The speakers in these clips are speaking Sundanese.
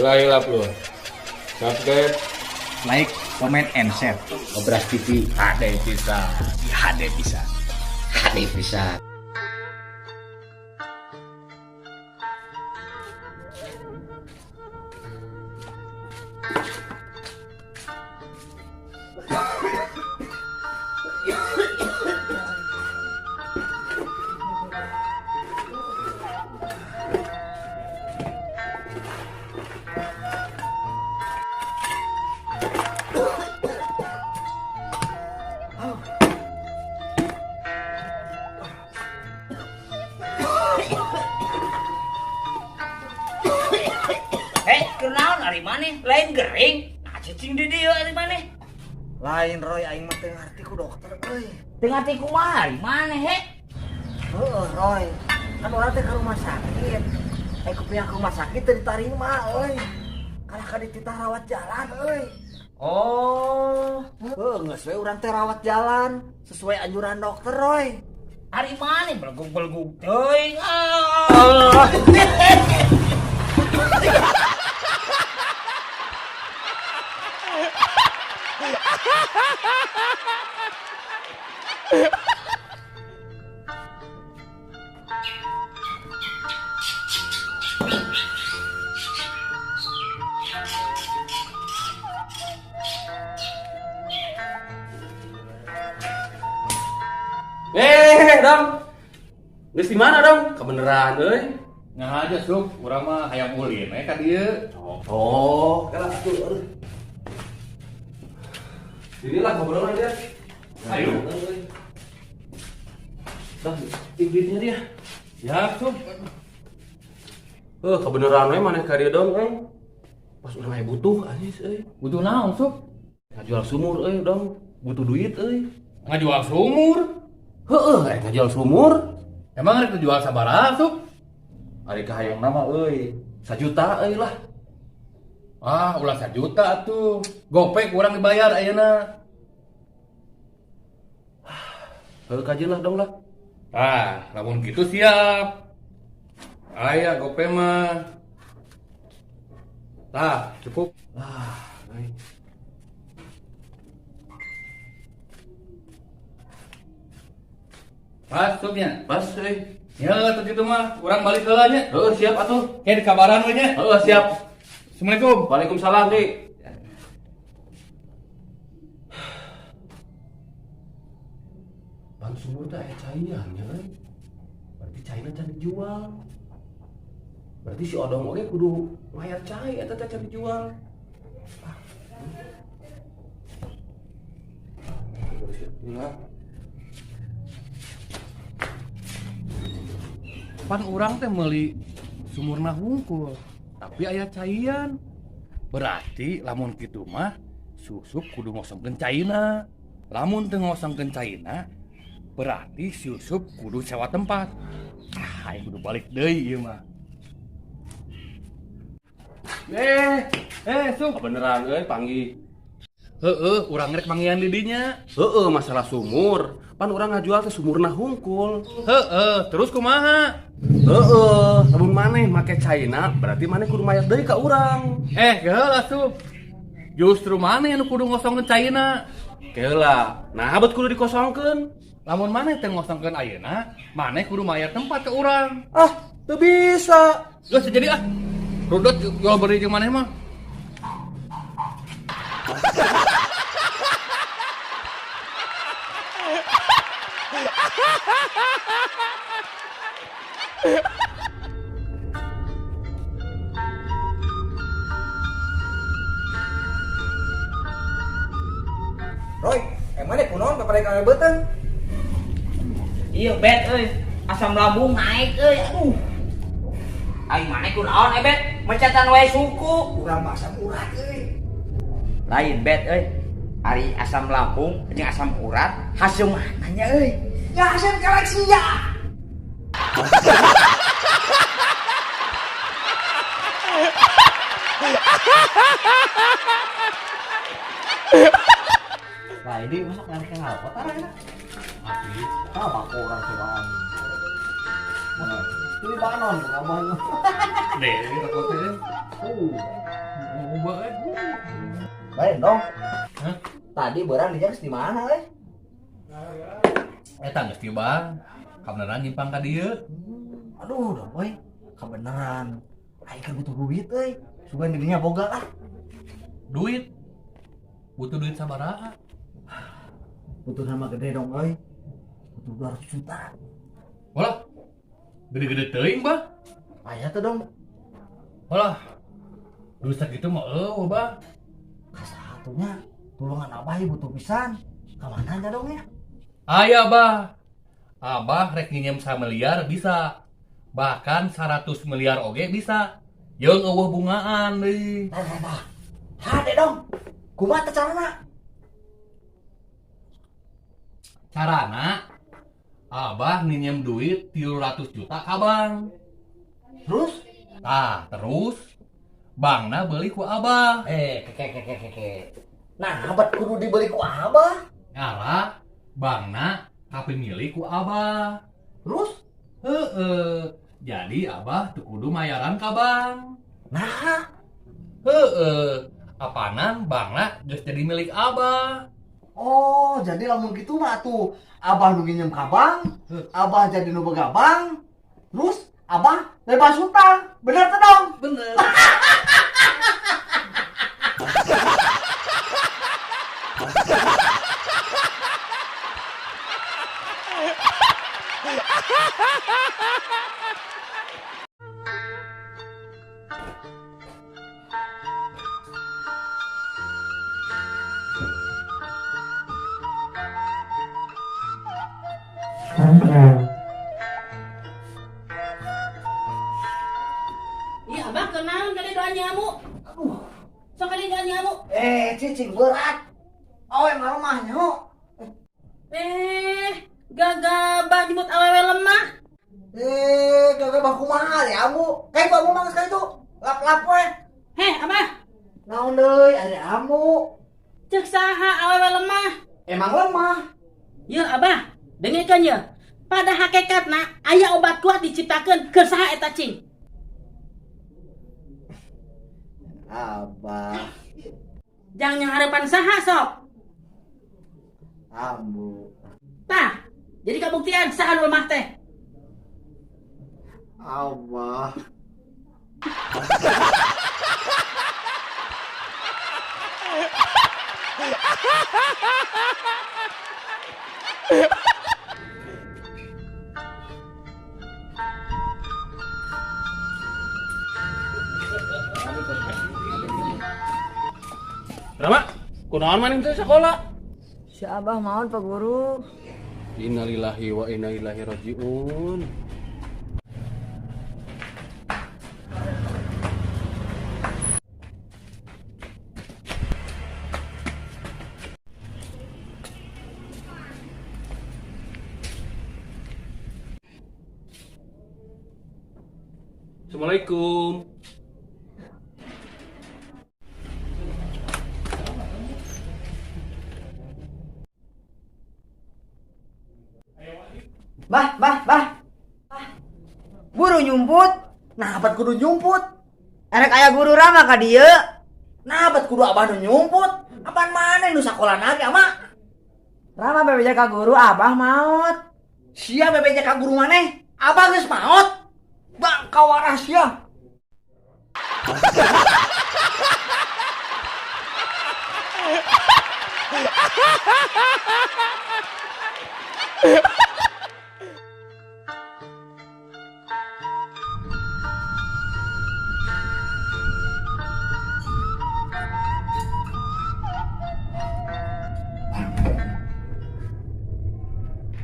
Hilap lu. Subscribe, like, comment, and share. Obras TV HD bisa. HD bisa. HD bisa. Eh, kunaon ari maneh? Lain gering. Nah, cicing di dieu ari maneh. Lain Roy, aing mah teu ngarti ku dokter euy. Teu ngarti kumaha ari maneh he? Heeh, Roy. Kan urang teh ka rumah sakit. Eh ku pihak rumah sakit teu ditarima euy. Kalah ka dititah rawat jalan euy. Oh, Heeh, geus we urang teh rawat jalan sesuai anjuran dokter Roy. Ari maneh belegug-belegug teuing. Ah. Dong. Geus di mana dong? Kebeneran euy. Nah aja Sup, urang mah hayang ulin we ka dieu. Oh, kalah atuh. Aduh. Inilah ngobrol aja. Ayo. Dah, duitnya dia. Ya, Sup. Kebeneran we maneh ka dieu dong, euy. Pas urang aya butuh anjis euy. Butuh naon, Sup? Ngajual sumur euy, dong. Butuh duit euy. Ngajual sumur. Heeh, ngajual sumur. Emang rek dijual sabaraha, Sup? Ari kahayang nama euy. 1 juta euy lah. Ah, ulah 1 juta atuh. Gope kurang dibayar ayeuna. Heuh kajeun lah dong lah. Ah, lamun kitu siap. Aya gope mah. Tah, cukup. Ah, euy. Pas supnya. Pas euy. Ya, atuh kitu mah, urang balik heula nya. Heeh, siap atuh. Kayak dikabaran we nya. Heeh, siap. Assalamualaikum. Waalaikumsalam, Dik. Ban sumur teh aya caian nya euy. Berarti caina can dijual. Berarti si Odong oge kudu mayar cai eta teh can dijual. Ah. Pan urang teh meuli sumurna hungkul, tapi aya caian. Berarti lamun kitu mah Susup kudu ngosongkeun caina. Lamun teu ngosongkeun caina, berarti Susup kudu sewa tempat. Ah, aing kudu balik deui ieu mah. Sup. Kebeneran euy panggih. Heeh, urang rek manggihan di dinya. Heeh, masalah sumur. Pan urang ngajual teh sumurna hungkul. Heeh, terus kumaha? Heeh, lamun maneh make caina, berarti maneh kudu mayar deui ka urang. Geula Sup. Justru maneh anu kudu ngosongkeun caina. Geula, nah bet kudu dikosongkeun. Lamun maneh teh ngosongkeun ayeuna, maneh kudu mayar tempat ke urang. Ah, teu bisa. Geus jadi ah. Rudot jual beli jeung maneh mah. Roy, emang deh kunaon paparek ame beuteung? Iya, bet euy. Asam lambung naik euy. Aduh. Aing maneh kunaon bet? Mecatan wae suku. Urang mah asam urat euy. Lain bet euy. Ari asam lambung jeung asam urat hasil mananya euy? Ya hasil koleksi ya. Nah, ini masa nggak kenal apa tarah ya? Api. Apa aku orang cobaan? Mana? Ini banon abah. Deh, rokok teh. Ubah eh. Baik dong. Hah? Tadi barang dia di mana eh? Eta geus tiba. Kabeneran nyimpang ka dieu. Aduh, dong euy. Kabeneran. Aing kan butuh duit euy. Sugan dirinya boga lah. Duit. Butuh duit sabaraha? Butuh nama gede dong euy. Butuh 200 juta. Walah. Gede-gede teuing, Bah. Aya tuh dong. Walah. Duit sakitu mah eueuh, Bah. Kasatunya tulungan abah ieu butuh pisan. Ka mana aja dong ya? Aya, Bah. Abah rek nginjem samiliar bisa. Bahkan 100 miliar oge bisa. Jeung eueuh bungaan deui. Tah tah tah. Hade dong. Kumaha teh carana? Carana Abah nginjem duit 300 juta ka bank. Terus? Tah, terus bankna beli ku Abah. Eh, keke keke keke. Nah, abah kudu dibeli ku Abah. Ngara bankna kapimilik ku Abah. Terus? Heeh. Jadi Abah teu kudu mayaran ka bank. Nah, heeh. Apanan bankna geus jadi milik Abah. Oh, jadi lamun kitu mah atuh Abah nu nginjem ka bank, Abah jadi nu boga bank. Terus Abah bebas hutang. Bener teh dong? Bener. Iya, Abah kenal kali doa nyamuk. Aduh. Sok kali doa nyamuk. Eh, cicing berat. Awe mah lemahnya. Eh, gagabah nyebut awewe lemah. Eh, gagabah kumaha ya ambu? Kayak ambu mang sekali tuh. Lap-lap we. Heh, Abah. Naon deui ari ambu? Ceuk saha awewe lemah? Emang lemah. Yeuh, Abah, dengekeun yeuh. Pada hakikatna aya obat kuat diciptakeun keur saha eta cing? Abah. Jang yang harapan saha sok? Ambu. Tah, jadi kabuktian saha nu lemah teh? Abah. Rama, kunaon maning teh sekolah? Si Abah maon Pak Guru. Innalillahi wa inna ilaihi rajiun. Assalamualaikum. Bah, bah, bah. Buru nyumput. Nah, abad kudu nyumput. Erek aya guru Rama ka dieu. Nah, abad kudu abah nu nyumput. Apaan mana nu sakola lagi ama? Rama bebeja ka guru abah maot. Sia bebeja ka guru maneh? Abah geus maot. Bang kawarah sia.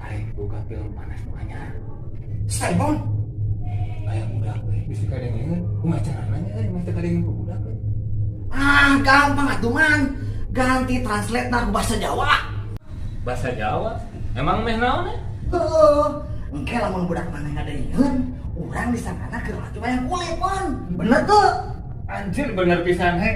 Aing boga film panas nu anyar. Saibon. Aya budak euy, bisi kadengeun. Kumaha carana nya euy, meh teu kadengeun ku budak euy. Ah, gampang atuh man. Ganti translate na ku bahasa Jawa. Bahasa Jawa? Emang meh naon eh? Heuh. Engke lamun budak maneh ngadengeun, urang disangkana keur laki wayang kulit, Mon. Bener tuh. Anjir bener pisan he.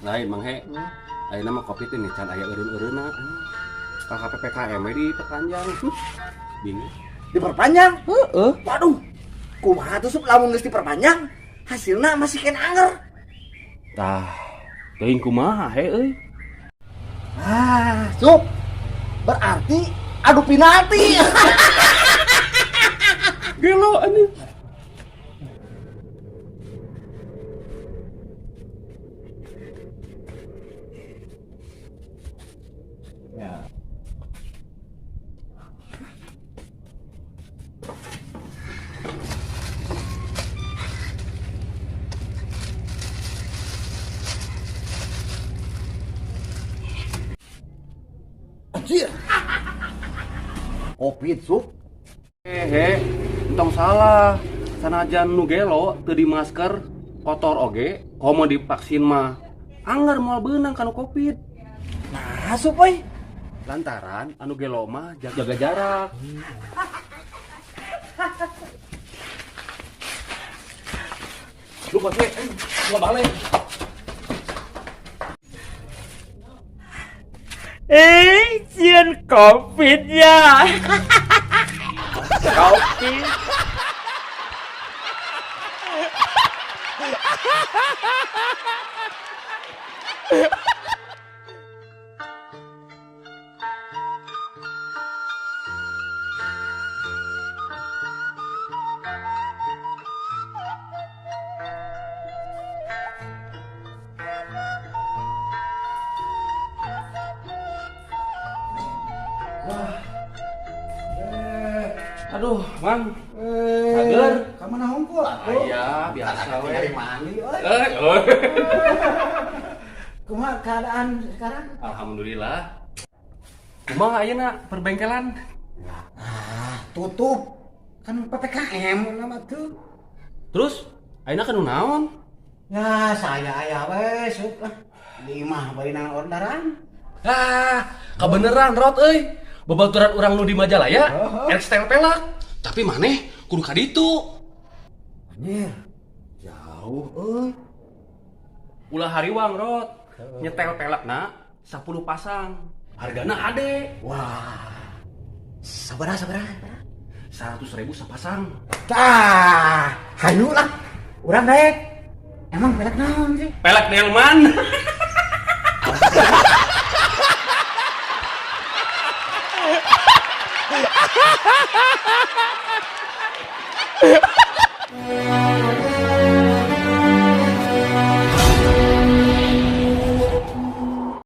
Lain Mang He. Ayeuna mah kopi teh can aya eureun-eureunna. KK PPKM we diperpanjang. Bingung. Diperpanjang? Heeh. Waduh. Kumaha tuh Sup lamun geus diperpanjang, hasilna masih kena anger. Tah, teuing kumaha he euy. Ah, Sup. Berarti adu penalti. Gelo anjing. Ya. Anjir. Covid, Sup. Hehe, entong salah. Sanajan nu gelo teu di masker kotor oge, komo divaksin mah anger moal beunang kanu Covid. Nah, Sup euy. Lantaran anu gelo mah jaga jarak. Lu kok sih, gua balik. Sieun Covid ya. Covid. Aduh, Mang. Sager. Ka mana hungkul atuh? Aya, biasa we. Dari mandi euy. Eh, oh. Kumaha keadaan sekarang? Alhamdulillah. Kumaha ayeuna perbengkelan? Ah, tutup. Kan PPKM nama tuh. Terus ayeuna kan naon? Ya, saya aya we, Sup lah. Di imah bae orderan. Ah, kebeneran rot euy. Babaturan urang nu di Majalaya, erek setel pelak. Tapi maneh kudu ka ditu. Anjir. Jauh euy. Ulah hariwang rot. Nyetel pelakna 10 pasang. Hargana hade. Wah. Sabaraha sabaraha? 100.000 sapasang. Tah, hayu lah. Urang daek. Emang pelek naon sih? Pelak Delman.